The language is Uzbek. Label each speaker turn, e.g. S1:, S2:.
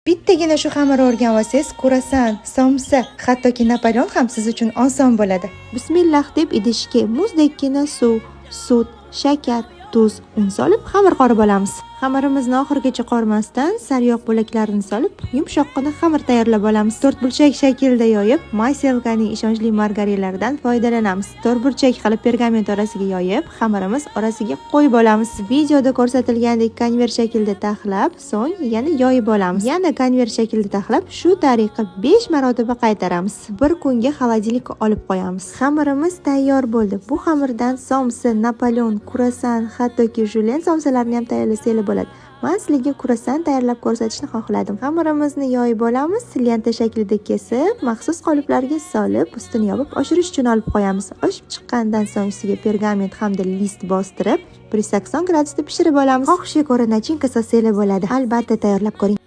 S1: Bittagina shu xamirni o'rganib olsangiz, kruassan, somsa, hattoki Napoleon ham siz uchun oson bo'ladi. Bismillah deb idishga muzdekkina suv, sut, shakar, tuz, un solib xamir qorib olamiz. Xamirimizni oxirigacha qormasdan sariyog' bo'laklarini solib, yumshoqqina xamir tayyorlab olamiz. To'rtburchak shaklda yoyib, Mayselkaning ishonchli margarinlaridan foydalanamiz. To'rtburchak qilib pergament orasiga yoyib, xamirimiz orasiga qo'yib olamiz. Videoda ko'rsatilgandek konvert shaklida taxlab, so'ng yana yoyib olamiz. Yana konvert shaklida taxlab, shu tariqa 5 marotaba qaytaramiz. Bir kunga холодильник ka olib qo'yamiz. Xamirimiz tayyor bo'ldi. Bu xamirdan somsa, Napoleon, kruassan, hattoki julen somsalarni ham tayyorlasanglar bo'ladi. Man sizlarga kruassan tayyorlab ko'rsatishni xohladim. Xamirimizni yoyib olamiz, lenta shaklida kesib, maxsus qoliplarga solib, ustini yopib oshirish uchun olib qo'yamiz. Oshib chiqqandan so'ng ustiga pergament hamda list bostirib, 180 gradusda pishirib olamiz. Xohishga ko'ra начинка solsanglar bo'ladi. Albatta tayyorlab ko'ring.